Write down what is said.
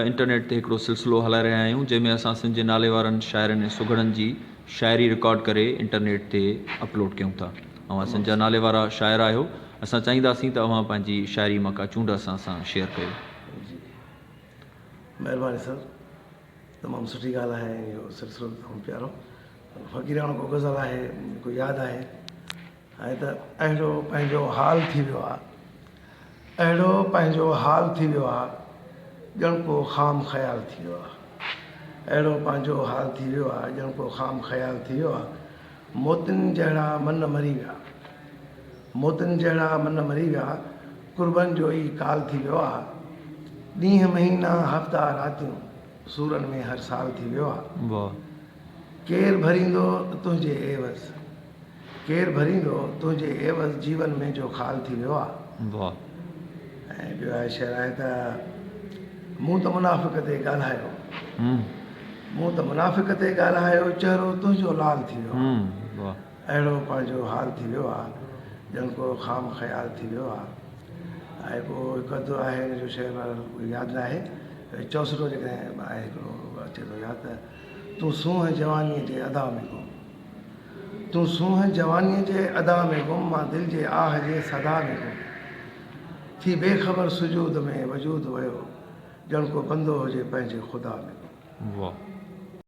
Internet تي هڪڙو سلسلو هلائي رهيا آهيون جنهن ۾ اسان سنڌ جي ناليوارن شاعرن ۽ سگهڙن جي شاعري رڪارڊ ڪري انٽرنيٽ تي اپلوڊ ڪيون ٿا. اوهان سنڌ جا ناليوارا شاعر آهيو اسان چاهينداسين ته اوهان پنهنجي شاعري مان ڪا چونڊ اسان سان شيئر ڪيو. جي مهرباني سر تمام سٺي ڳالهه آهي ۽ اهو سلسلو به تمام پيارو فقيراڻو ڪو غزل آهي ڪو ياد آهي. آهي ته اهڙو پنهنجو حال ٿي ويو آ اهڙو پنهنجو حال ٿي ويو آ ڄڻ ڪو خام خيال ٿي ويو آ اهڙو پنهنجو حال ٿي ويو آ ڄڻ ڪو خام خيال ٿي ويو آ موتين جهڙا من مري ويا موتين جهڙا من مري ويا قربن جو ئي ڪال ٿي ويو آ ڏينهن مهينا هفتا راتيون سورن ۾ هر سال ٿي ويو آ ڪير ڀريندو تنهنجي عيوض ڪير ڀريندو تنهنجي عيوض جيون ۾ جو خال ٿي ويو آ. واھ. ۽ ٻيو آهي شعر آهي ته مون ته منافق تي ڳالهايو مون ته منافق تي ڳالهايو چهرو تنهنجو لال ٿي ويو آ. اهڙو پنهنجو حال ٿي ويو آ ڄڻ ڪو خام خيال ٿي ويو آ. ۽ پوء هڪ اڌ آهي ان جو شعر ياد ناهي چوسٽو جيڪڏهن آهي هڪڙو اچي ٿو ياد ته تون سونهن جوانيء جي ادا ۾ گم. تون سونهن جوانيء جي ادا ۾ گم مان دل جي آهه جي صدا ۾ گم ٿي بي خبر سجود ۾ وجود ويو ڄڻ ڪو بندو هجي پنهنجي خدا ۾ گم. واھ.